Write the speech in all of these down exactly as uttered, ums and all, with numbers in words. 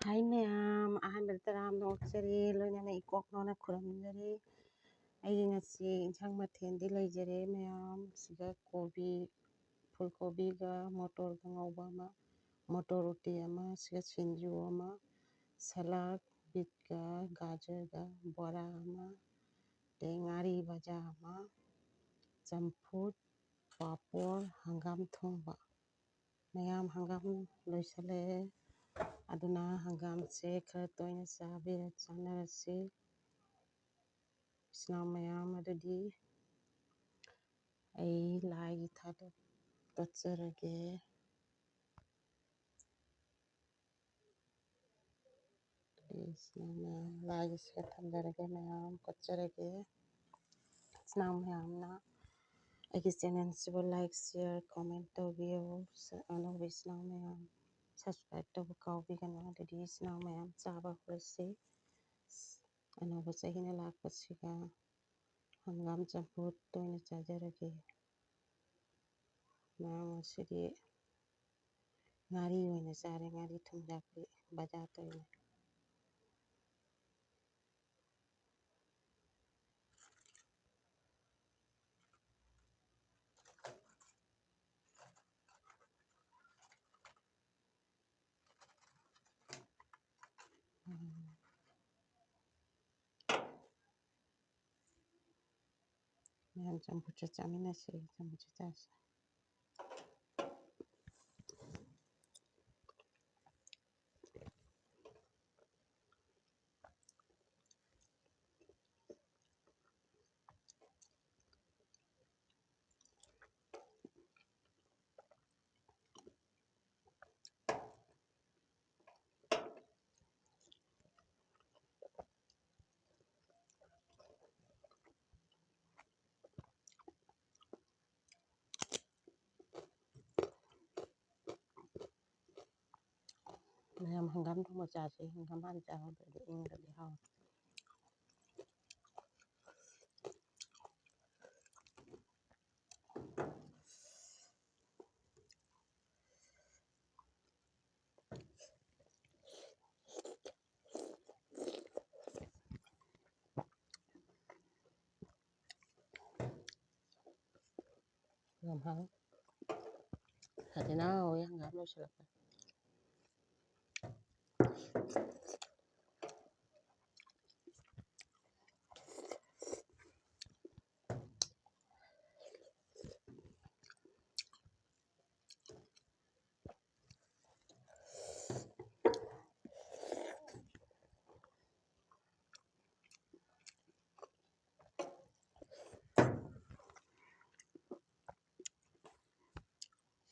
ꯍꯥꯏ ꯃꯌꯥꯝ, ꯑꯍꯥꯟꯕꯗ ꯇꯔꯥꯝꯅ ꯑꯣꯛꯆꯔꯤ, ꯂꯣꯏꯅꯅ ꯏꯀꯣꯛ ꯅꯣꯟꯅ ꯈꯨꯔꯨꯝꯖꯔꯤ꯫ ꯑꯩꯒꯤ ꯉꯁꯤ ꯏꯟꯁꯥꯡ ꯃꯊꯦꯜꯗꯤ ꯂꯩꯖꯔꯦ ꯃꯌꯥꯝ꯫ ꯁꯤꯗ ꯀꯣꯕꯤ, ꯐꯨꯜ ꯀꯣꯕꯤꯒ ꯃꯣꯇꯣꯔꯒ ꯉꯧꯕ ꯑꯃ, ꯃꯣꯇꯣꯔ ꯎꯇꯤ ꯑꯃ, ꯁꯤꯒ ꯁꯤꯡꯖꯨ ꯑꯃ, ꯁꯂꯥꯗ, ꯕꯤꯠꯀ ꯒꯥꯖꯔꯒ ꯕꯣꯔꯥ ꯑꯃ, ꯑꯗꯩ ꯉꯥꯔꯤ ꯚꯖꯥ ꯑꯃ, ꯆꯝꯐꯨꯠ, ꯄꯥꯄꯣꯔ, ꯍꯪꯒꯥꯝ ꯊꯣꯡꯕ꯫ ꯃꯌꯥꯝ, ꯍꯪꯒꯥꯝ ꯂꯣꯏꯁꯤꯜꯂꯛꯑꯦ, ꯑꯗꯨꯅ ꯍꯪꯒꯥꯝꯁꯦ ꯈꯔ ꯇꯣꯏꯅ ꯆꯥꯕꯤꯔ-, ꯆꯥꯅꯔꯁꯤ꯫ ꯏꯆꯤꯟ ꯏꯅꯥꯎ ꯃꯌꯥꯝ, ꯑꯗꯨꯗꯤ ꯑꯩ ꯂꯥꯏꯒꯤ ꯊꯥꯗꯣꯛ ꯀꯠꯆꯔꯒꯦ꯫ ꯑꯗꯨꯗꯤ ꯏꯆꯤꯟ ꯏꯅꯥꯎ ꯃꯌꯥꯝ, ꯂꯥꯏꯒꯤꯁꯤꯒ ꯊꯝꯖꯔꯒꯦ ꯃꯌꯥꯝ, ꯀꯠꯆꯔꯒꯦ꯫ ꯏꯆꯤꯟ ꯏꯅꯥꯎ ꯃꯌꯥꯝꯅ ꯑꯩꯒꯤ ꯆꯦꯅꯦꯜꯁꯤꯕꯨ like, share, comment ꯇꯧꯕꯤꯌꯨ꯫ ꯁ-, ꯑꯅꯧꯕ ꯏꯆꯤꯟ ꯏꯅꯥꯎ ꯃꯌꯥꯝ subscribe ꯇꯧꯕ ꯀꯥꯎꯕꯤꯒꯅꯨ꯫ ꯑꯗꯨꯗꯤ ꯏꯆꯤꯟ ꯏꯅꯥꯎ ꯃꯌꯥꯝ ꯆꯥꯕ ꯍꯧꯔꯁꯤ꯫ ꯑꯅꯧꯕ ꯆꯍꯤꯅ ꯂꯥꯛꯄꯁꯤꯒ ꯍꯪꯒꯥꯝ ꯆꯝꯐꯨꯠ ꯑꯣꯏꯅ ꯆꯥꯖꯔꯒꯦ꯫ ꯃꯌꯥꯝ ꯉꯁꯤꯗꯤ ꯉꯥꯔꯤ ꯑꯣꯏꯅ ꯆꯥꯔꯦ, ꯉꯥꯔꯤ ꯊꯨꯝ ꯌꯥꯛꯄꯤ ꯕꯖꯥꯔꯗ ꯑꯣꯏꯅ꯫ ꯎꯝ꯫ ꯃꯌꯥꯝ ꯆꯝꯐꯨꯠꯁꯦ ꯆꯥꯃꯤꯟꯅꯁꯦ, ꯆꯝꯐꯨꯠꯁꯦ ꯆꯥꯁꯦ꯫ ꯃꯌꯥꯝ ꯍꯪꯒꯥꯝ ꯊꯣꯡꯕ ꯆꯥꯁꯦ꯫ ꯍꯪꯒꯥꯝ ꯍꯥꯟꯅ ꯆꯥꯍꯧꯗ꯭ꯔꯗꯤ ꯏꯪꯗ꯭ꯔꯗꯤ ꯍꯥꯎ꯫ ꯌꯥꯝ ꯍꯥꯎꯋꯦ꯫ ꯁꯥꯇꯤꯟ ꯍꯥꯎꯋꯦ, ꯍꯪꯒꯥꯝ ꯂꯣꯏꯁꯤꯜꯂꯛꯄ꯫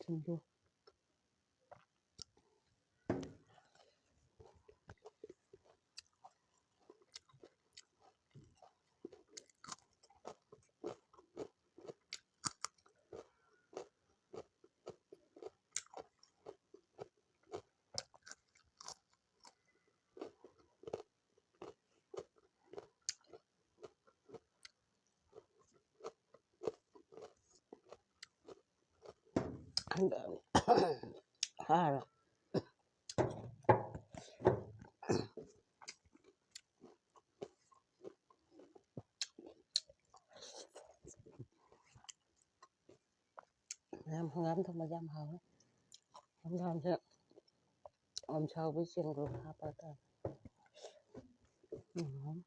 ꯁꯤꯡꯖꯨ꯫ ꯍꯥꯔ꯫ ꯃꯌꯥꯝ ꯍꯪꯒꯥꯝ ꯊꯣꯡꯕꯁꯦ ꯌꯥꯝ ꯍꯥꯎꯋꯦ꯫ ꯍꯪꯒꯥꯝꯁꯦ ꯑꯣꯝ ꯁꯥꯎꯕꯒꯤ ꯆꯦꯡꯒꯨꯝ ꯍꯥꯞꯄ ꯍꯥꯏꯇꯥꯔꯦ꯫ ꯎꯝ꯫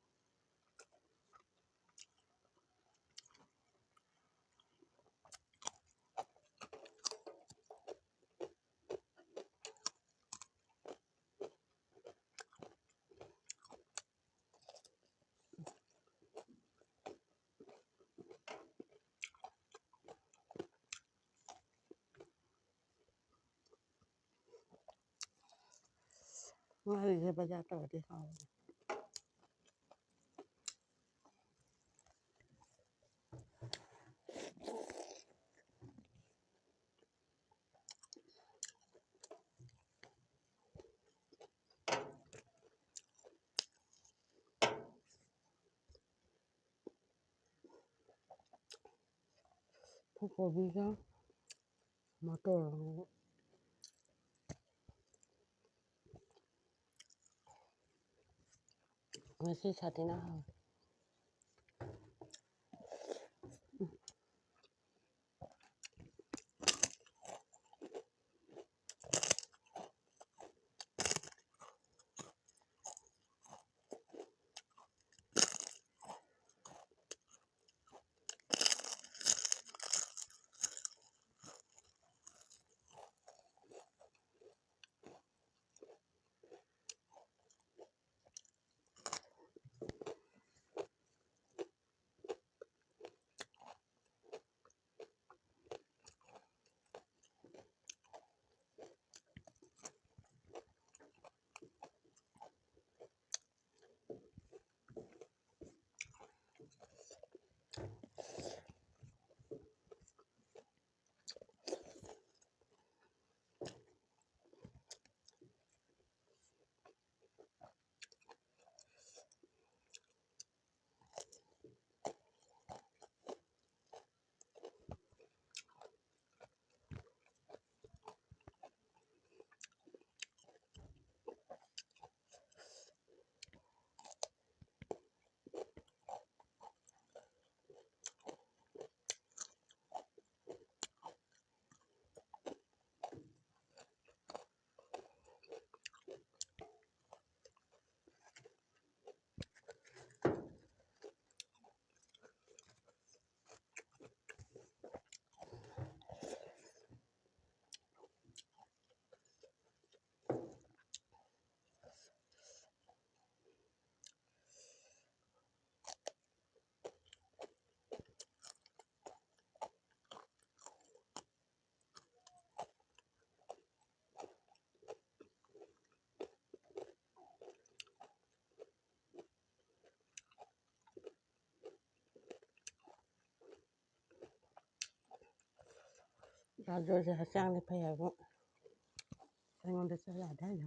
ꯉꯥꯔꯤꯁꯦ ꯕꯖꯥꯔ ꯇꯧꯔꯗꯤ ꯍꯥꯎꯕꯅꯦ꯫ ꯀꯣꯕꯤꯒ ꯃꯇꯣꯔ꯫ ꯉꯁꯤ ꯁꯥꯇꯤꯟ ꯍꯥꯎꯋꯦ꯫ ꯒꯥꯖꯔꯁꯦ ꯍꯛꯆꯥꯡꯗ ꯐꯩ ꯍꯥꯏꯕ꯫ ꯑꯩꯉꯣꯟꯗ ꯆꯥ ꯌꯥꯗꯦ ꯍꯥꯏꯅꯤ꯫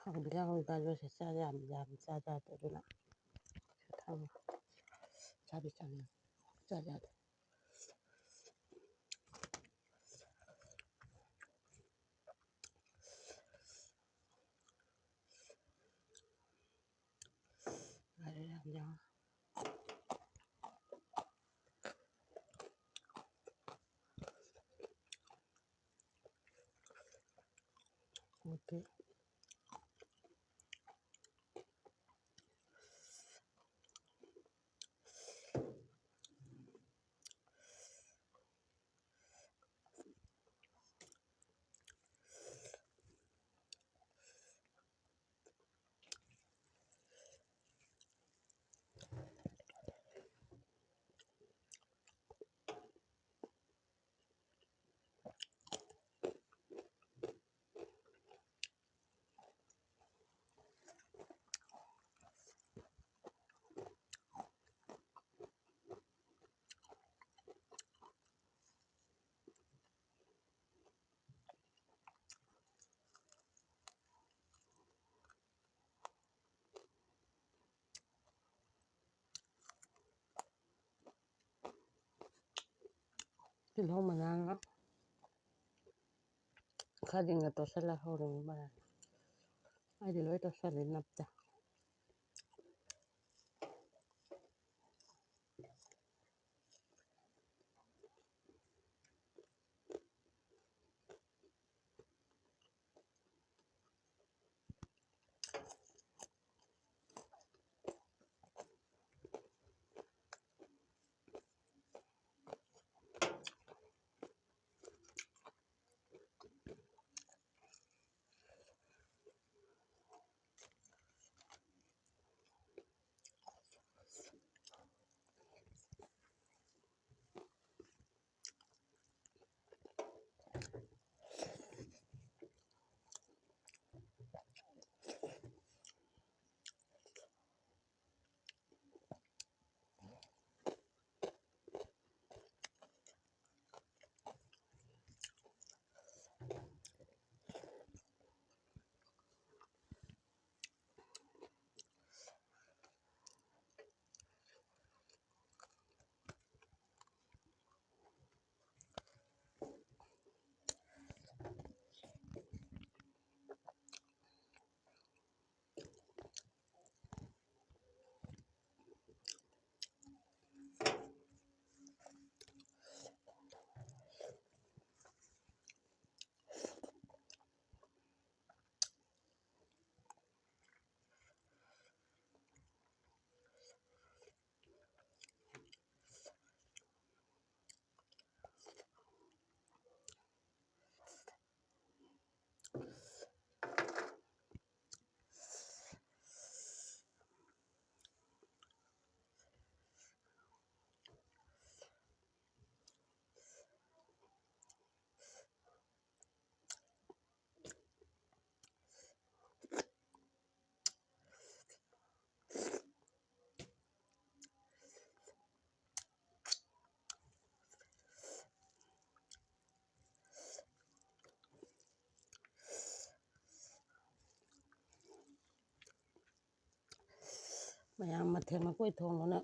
ꯍꯥꯎꯕꯗꯤ ꯌꯥꯎꯍꯧꯋꯤ, ꯒꯥꯖꯔꯁꯦ ꯆꯥ ꯌꯥꯝ ꯌꯥꯝ ꯆꯥ ꯌꯥꯗꯦ, ꯑꯗꯨꯅ ꯊꯝꯃꯣ꯫ ꯆꯥꯗꯤ ꯆꯥꯅꯤꯡꯉꯤ, ꯆꯥ ꯌꯥꯗꯦ꯫ ꯒꯥꯖꯔ ꯌꯥꯝ ꯌꯥꯎ꯫ ꯑꯣꯀꯦ꯫ ꯇꯤꯜꯍꯧ ꯃꯅꯥꯒ ꯈꯔꯗꯤ ꯉ ꯇꯣꯠꯁꯜꯂ ꯍꯧꯔꯤꯅꯤ ꯃꯔꯥꯡ꯫ ꯑꯩꯗꯤ ꯂꯣꯏ ꯇꯣꯠꯁꯜꯂꯦ ꯅꯞꯇ꯫ ꯃꯌꯥꯝ ꯃꯊꯦꯜ ꯃꯀꯣꯏ ꯊꯣꯡꯗꯨꯅ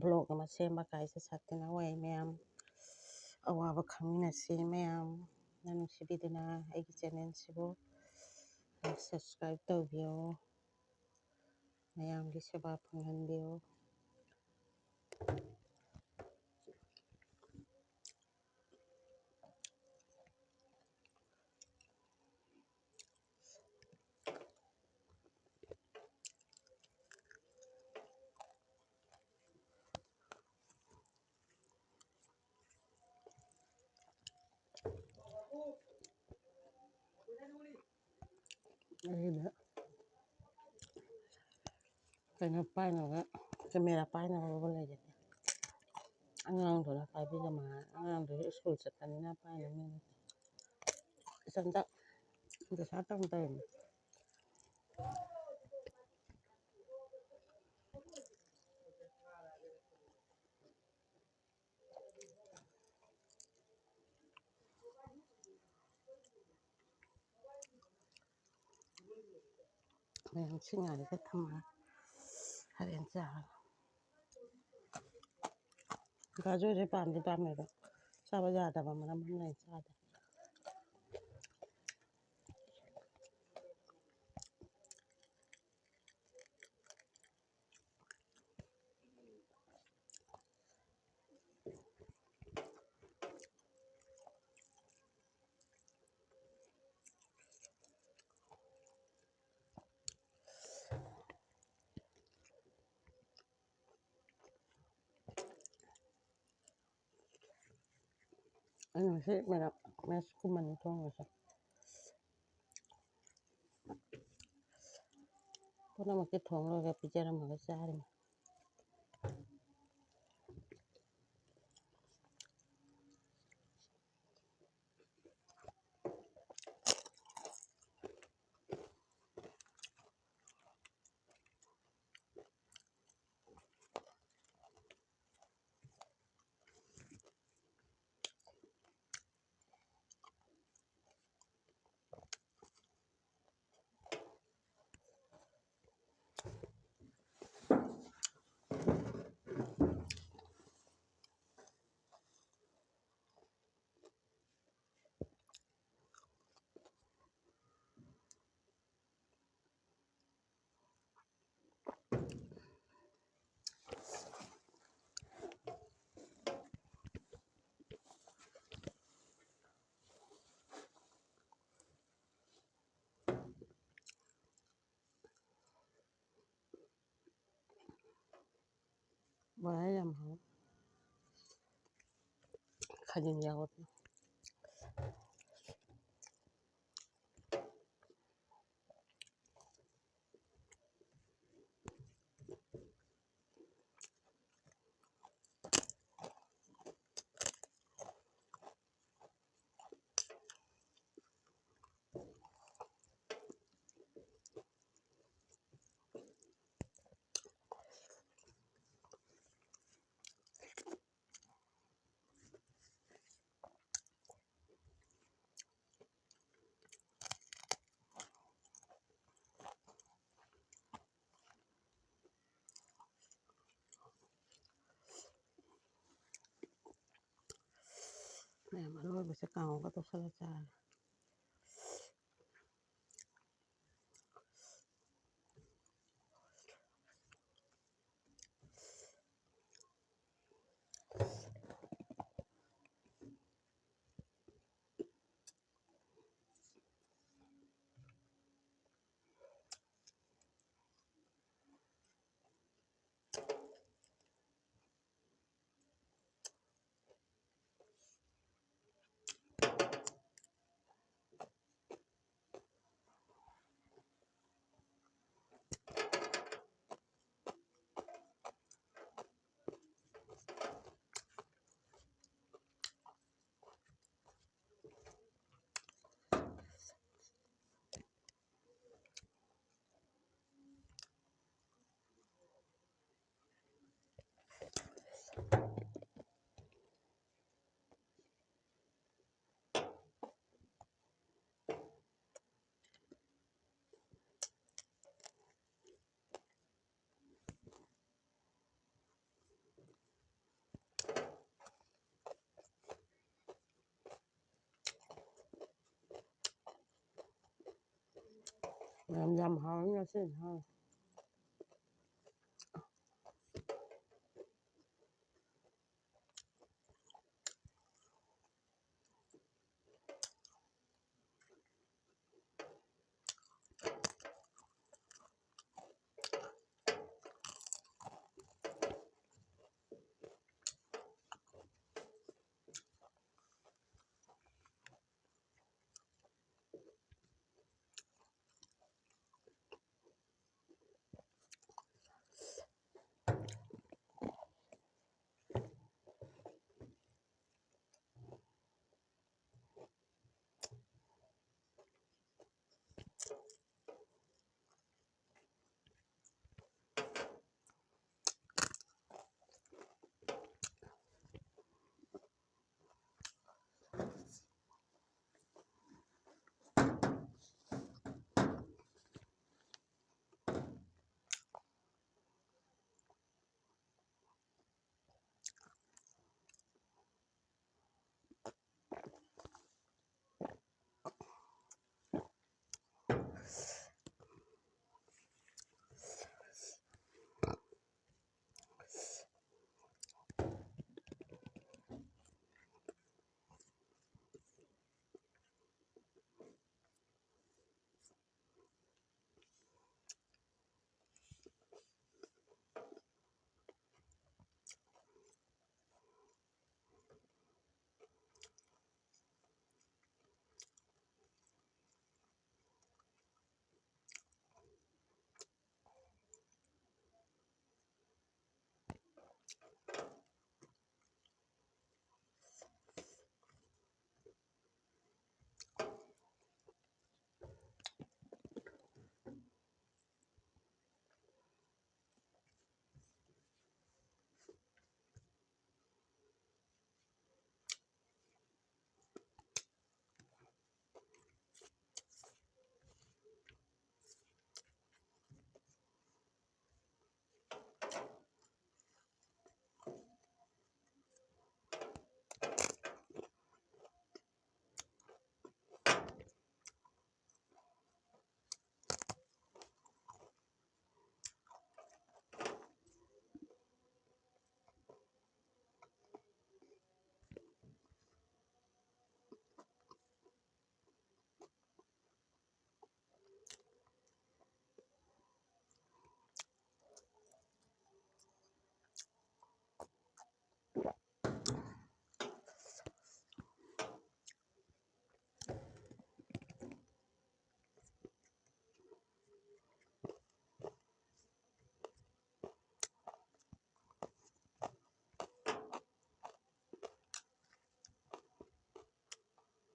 vlog ꯑꯃ ꯁꯦꯝꯕ ꯀꯥꯏꯁꯦ ꯁꯥꯇꯤꯟ ꯍꯋꯥꯏ ꯃꯌꯥꯝ ꯑꯋꯥꯕ ꯈꯪꯃꯤꯟꯅꯁꯤ꯫ ꯃꯌꯥꯝꯅ ꯅꯨꯡꯁꯤꯕꯤꯗꯨꯅ ꯑꯩꯒꯤ channelꯁꯤꯕꯨ like, subscribe ꯇꯧꯕꯤꯌꯨ꯫ ꯃꯌꯥꯝꯒꯤ ꯁꯦꯕꯥ ꯐꯪꯍꯟꯕꯤꯌꯨ꯫ ꯑꯩꯅ ꯀꯩꯅꯣ ꯄꯥꯏꯅꯕ, camera ꯄꯥꯏꯅꯕ ꯂꯩꯔꯦ꯫ ꯑꯉꯥꯡꯗꯨꯅ ꯄꯥꯏꯕꯤꯒꯃ, ꯑꯉꯥꯡꯗꯨꯁꯨ school ꯆꯠꯄꯅꯤꯅ ꯄꯥꯏꯅꯕꯅꯤꯅ ꯏꯊꯟꯇ ꯗꯁꯥ ꯇꯧ ꯇꯧꯔꯤꯅꯤ꯫ ꯃꯌꯥꯝ ꯁꯤ ꯉꯥꯏꯔꯒ ꯊꯝꯃꯒ ꯍꯣꯔꯦꯟ ꯆꯥꯔꯒ꯫ ꯒꯥꯖꯔꯁꯦ ꯄꯥꯝꯗꯤ ꯄꯥꯝꯃꯦꯕ, ꯆꯥꯕ ꯌꯥꯗꯕ ꯃꯔꯝ ꯑꯃ ꯂꯩ ꯆꯥꯗꯦ꯫ ꯑꯩꯅ ꯉꯁꯤ ꯃꯦꯔꯥ-, mess ꯀꯨꯝꯕꯅꯤ ꯊꯣꯡꯉꯤꯁꯦ꯫ ꯄꯨꯝꯅꯃꯛꯀꯤ ꯊꯣꯡ ꯂꯣꯏꯔꯒ ꯄꯤꯖꯔꯝꯃꯒ ꯆꯥꯔꯤꯅꯤ꯫ ꯕꯣꯔꯥ ꯌꯥꯝ ꯍꯥꯎꯋꯦ꯫ ꯈꯥꯖꯤꯟ ꯌꯥꯎꯕꯗꯣ꯫ ꯃꯌꯥꯝ ꯑꯔꯣꯏꯕꯁꯦ ꯀꯥꯡꯍꯧꯒ ꯇꯧꯁꯜꯂ ꯆꯥꯔꯦ꯫ ꯃꯌꯥꯝ ꯌꯥꯝ ꯍꯥꯎꯋꯤ ꯉꯁꯤꯗꯤ, ꯍꯥꯎꯋꯤ꯫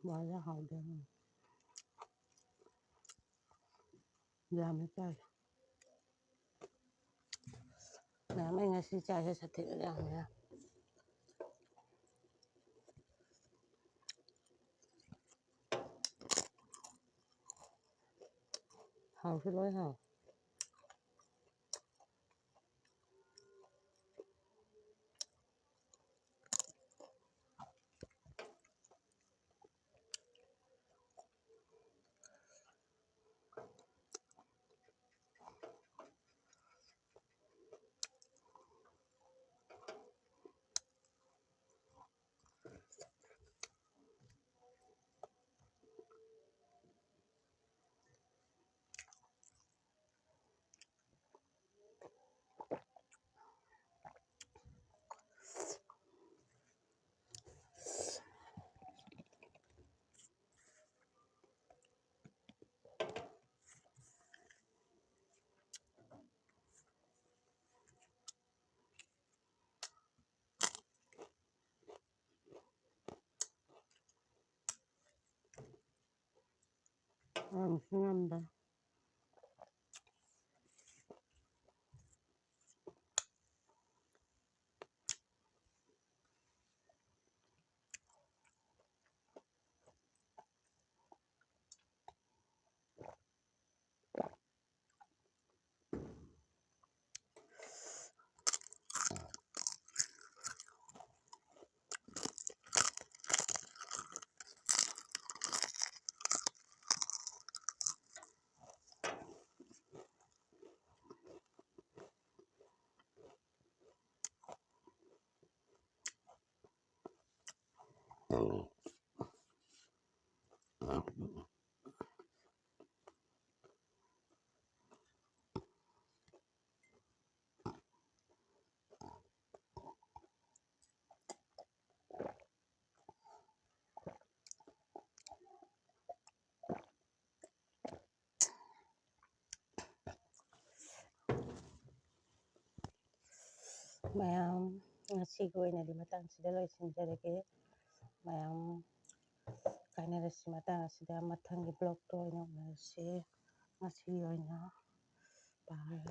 ꯋꯥꯁꯦ ꯍꯥꯎꯗꯦ꯫ ꯌꯥꯝꯃꯦ ꯆꯥꯏ꯫ ꯃꯌꯥꯝ ꯑꯩ ꯉꯁꯤ ꯆꯥꯏꯁꯦ ꯁꯥꯊꯤꯅ ꯌꯥꯝꯃꯦ꯫ ꯍꯥꯎꯁꯨ ꯂꯣꯏ ꯍꯥꯎ꯫ ꯉꯝꯁꯨ ꯉꯝꯗꯦ꯫ ꯃꯌꯥꯝ, ꯉꯁꯤꯒꯤ ꯑꯣꯏꯅꯗꯤ ꯃꯇꯥꯡꯁꯤꯗ ꯂꯣꯏꯁꯤꯟꯖꯔꯒꯦ꯫ ꯃꯌꯥꯝ ꯀꯥꯏꯅꯔꯁꯤ ꯃꯇꯥꯡ ꯑꯁꯤꯗ꯫ ꯃꯊꯪꯒꯤ vlogꯇ ꯑꯣꯏꯅ ꯎꯅꯔꯁꯤ꯫ ꯉꯁꯤꯒꯤ ꯑꯣꯏꯅ bye꯫